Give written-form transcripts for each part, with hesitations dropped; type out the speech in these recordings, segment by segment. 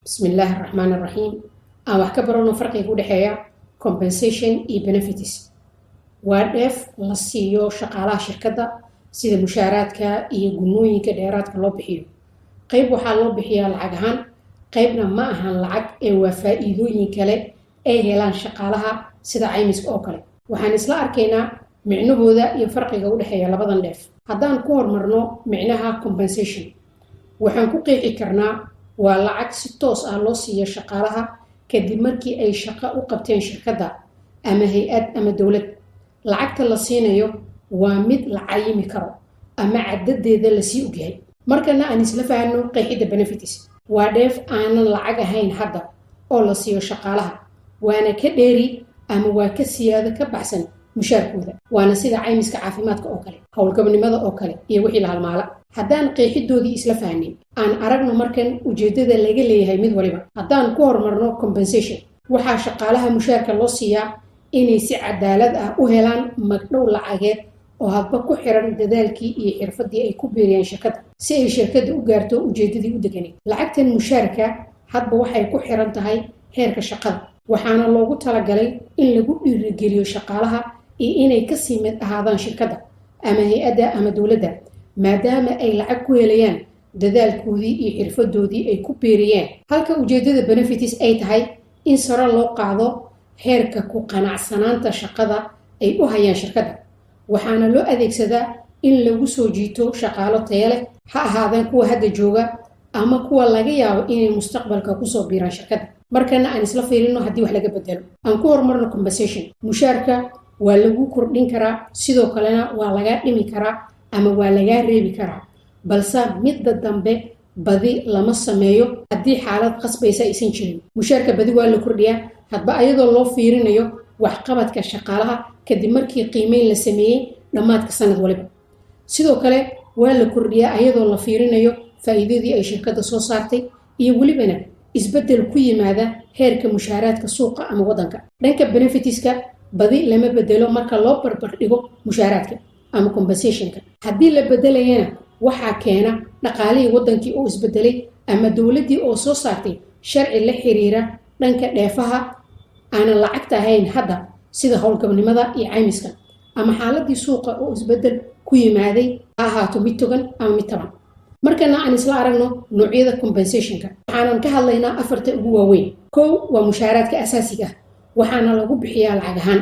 Bismillaahi Raxmaan Raxiim. Aan wax ka barano farqiga u dhexeeya compensation iyo benefits. Waa dheef la siiyo shaqaalaha shirkadda, sida mushaaraadka iyo gunooyinka dheeraadka loo bixiyo. Qayb waxaa loo bixiyaa lacag ahaan, qaybna ma ahan lacag ee waa faa-iidooyin kale ay helaan shaqaalaha, sida caymiska oo kale. Waxaan isla arkaynaa micnahooda iyo farqiga u dhexeeya labadan dheef. Haddaan ku hormarno micnaha compensation, waxaan ku qeexi karnaa waa lacag si toos ah loo siiyo shaqaalaha kadib markii ay shaqo u qabteen shirkadda ama hay-ad ama dowlad. Lacagta la siinayo waa mid la cayimi karo ama cadadeeda lasii ogyahay. Markana aan isla fahanno qeexidda benefits. Waa dheef aanan lacag ahayn hadda oo la siiyo shaqaalaha, waana ka dheeri ama waa ka siyaado ka baxsan mushaarkooda, waana sida caymiska caafimaadka oo kale, howlgabnimada oo kale iyo wixii la halmaala. Haddaan qeexidoodii isla fahnin, aan aragno markan ujeeddada laga leeyahay mid waliba. Haddaan ku horumarno compensation, waxaa shaqaalaha mushaarka loo siiyaa inay si cadaalad ah u helaan magdhow lacageed oo hadba ku xiran dadaalkii iyo xirfadii ay ku biiriyeen shirkadda, si ay shirkadda u gaarto ujeeddadii u deganay. Lacagtan mushaarka hadba waxay ku xiran tahay heerka shaqada, waxaana loogu talagalay in lagu dhiirigeliyo shaqaalaha iyo inay kasii mid ahaadaan shirkadda ama hay-adda ama dowladda, maadaama ay lacag ku helayaan dadaalkoodii iyo xirfadoodii ay ku biiriyeen. Halka ujeeddada benefits ay tahay in sare loo qaado heerka ku qanacsanaanta shaqada ay u hayaan shirkadda, waxaana loo adeegsadaa in lagu soo jiito shaqaalo tayo leh, ha ahaadaan kuwa hadda jooga ama kuwa laga yaabo inay mustaqbalka kusoo biiraan shirkadda. Markana aan isla fiirino haddii wax laga bedelo. Aan ku horumarno compensation. Mushaarka waa lagu kordhin karaa, sidoo kalena waa lagaa dhimi karaa ama waa lagaa reebi karaa, balse midda dambe badi lama sameeyo haddii xaalad qasbaysa aysan jirin. Mushaarka badi waa la kordhiyaa hadba ayadoo loo fiirinayo waxqabadka shaqaalaha, kadib markii qiimeyn la sameeyey dhammaadka sanad waliba. Sidoo kale waa la kordhiyaa ayadoo la fiirinayo faa'iidadii ay shirkadda soo saartay iyo welibana isbeddel ku yimaada heerka mushaaraadka suuqa ama waddanka. Dhanka benefits-ka, badi lama bedelo marka loo barbar dhigo mushaaraadka ama compensationka. Haddii la bedelayana, waxaa keena dhaqaalihii waddankii oo isbedelay ama dowladdii oo soo saartay sharci la xiriira dhanka dheefaha aanan lacagta ahayn hadda, sida howlgabnimada iyo caymiska, ama xaaladii suuqa oo isbedel ku yimaaday, ha ahaato mid togan ama mid taban. Markana aan isla aragno noocyada compensationka. Waxaanan ka hadlaynaa afarta ugu waaweyn. Kow waa mushaaraadka asaasiga ah, waxaana lagu bixiyaa lacag ahaan.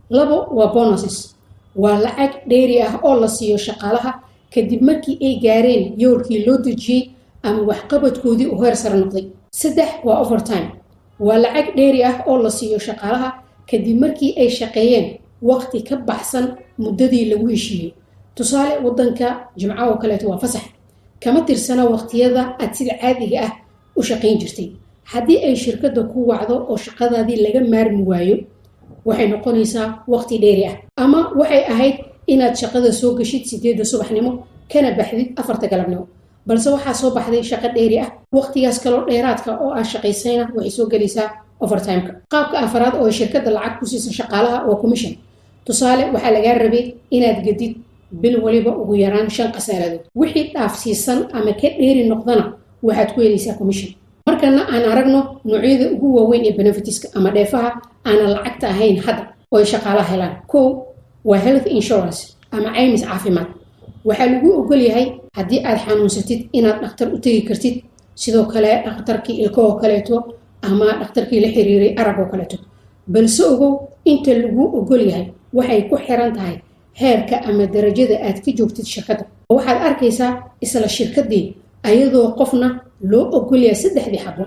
Labo waa bonuses, waa lacag dheeri ah oo la siiyo shaqaalaha kadib markii ay gaareen yoolkii loo dejiyey ama waxqabadkoodii uu heer sare noqday. Saddex waa overtime, waa lacag dheeri ah oo la siiyo shaqaalaha kadib markii ay shaqeeyeen waqti ka baxsan muddadii lagu heshiiyey. Tusaale, waddanka jimco oo kaleeto waa fasax, kama tirsana waqtiyada aad sida caadiga ah u shaqayn jirtay. Haddii ay shirkadda ku wacdo oo shaqadaadii laga maarmi waayo, waxay noqonaysaa waqti dheeri ah. Ama waxay ahayd inaad shaqada soo gashid 8-da subaxnimo kana baxdid 4-ta galabnimo, balse waxaa soo baxday shaqo dheeri ah. Waqtigaas kaloo dheeraadka oo aad shaqaysayna waxay soo gelaysaa overtimeka. Qaabka afaraad oo ay shirkadda lacag ku siisa shaqaalaha waa commission. Tusaale, waxaa lagaa rabay inaad gedid bil waliba ugu yaraan shan qasaaladood. Wixii dhaafsiisan ama ka dheeri noqdana waxaad ku helaysaa commission. Markana aan aragno noocyada ugu waaweyn ee benefits-ka ama dheefaha aanan lacagta ahayn hadda oo ay shaqaalaha helaan. Kow waa health insurance ama caymis caafimaad. Waxaa lagu ogol yahay haddii aad xanuunsatid inaad dhakhtar u tegi kartid, sidoo kale dhakhtarkii ilkahoo kaleeto ama dhakhtarkii la xiriiray arag oo kaleeto. Balse ogow, inta lagu ogol yahay waxay ku xiran tahay heerka ama darajada aad ka joogtid shirkadda. Waxaad arkaysaa isla shirkaddii ayadoo qofna loo ogol yahay saddexdii xabo,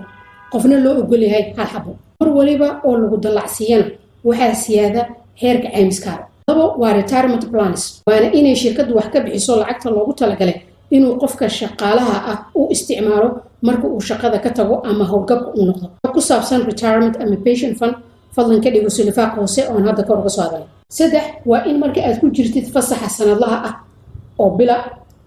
qofna loo ogol yahay hal xabo. Mar waliba oo lagu dallacsiiyana waxaa siyaada heerka caymiskaada. Labo waa retirement plans, waana inay shirkaddu wax ka bixiso lacagta loogu talagalay inuu qofka shaqaalaha ah u isticmaalo marka uu shaqada ka tago ama howlgabka uu noqdo. Ku saabsan retirement ama pension fund, fadlan ka dhigo silifaaq hoose oon hadda kor uga soo hadalay. Saddex waa in marka aad ku jirtid fasaxa sanadlaha ah oo bila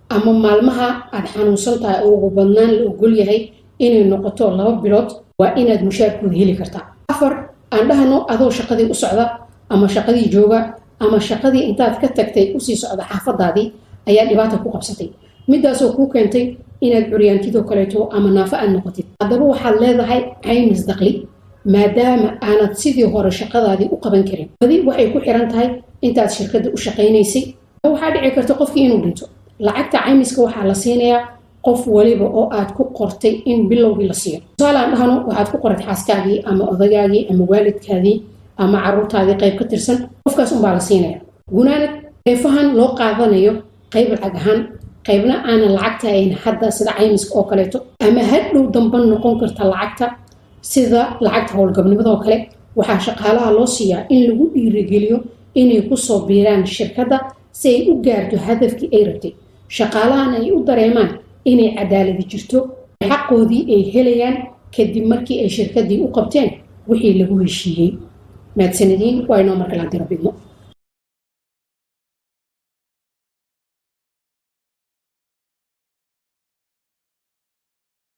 ama maalmaha aad xanuunsan tahay, oo ugu badnaan la ogol yahay inay noqoto 2 bilood, waa inaad mushaarkooda heli kartaa. Afar, aan dhahno adoo shaqadii u socda ama shaqadii jooga ama shaqadii intaad ka tagtay usii socda xaafadaadii ayaa dhibaata ku qabsatay, midaasoo kuu keentay Inaad curyaantidoo kaleeto ama naafo aad noqotid. Haddaba waxaad leedahay caymis daqli, maadaama aanad sidii hore shaqadaadii u qaban karin. Badi waxay ku xiran tahay intaad shirkadda u shaqaynaysay. Waxaa dhici karta qofkii inuu dhinto. Lacagta caymiska waxaa la siinayaa qof waliba oo aad ku qortay in bilowgii la siiyo. Tusaale aan dhahno, waxaad ku qoratay xaaskaagii ama odagaagii ama waalidkaadii ama caruurtaadii qayb ka tirsan. Qofkaas unbaa la siinaya. Gunaanad, dheefahan loo qaadanayo qayb lacag ahaan, qaybna aanan lacagta ahayn hadda, sida caymiska oo kaleeto, ama hadhow damba noqon karta lacagta, sida lacagta howlgabnimada oo kale, waxaa shaqaalaha loo siiyaa in lagu dhiirigeliyo inay kusoo biiraan shirkadda si ay u gaarto hadafkii ay rabtay, shaqaalahan ay u dareemaan inay cadaaladi jirto, xaqoodii ay helayaan kadib markii ay shirkaddii u qabteen wixii lagu heshiiyey. Mahadsanediin. Waa inoo markale haddii Rabbi idmo.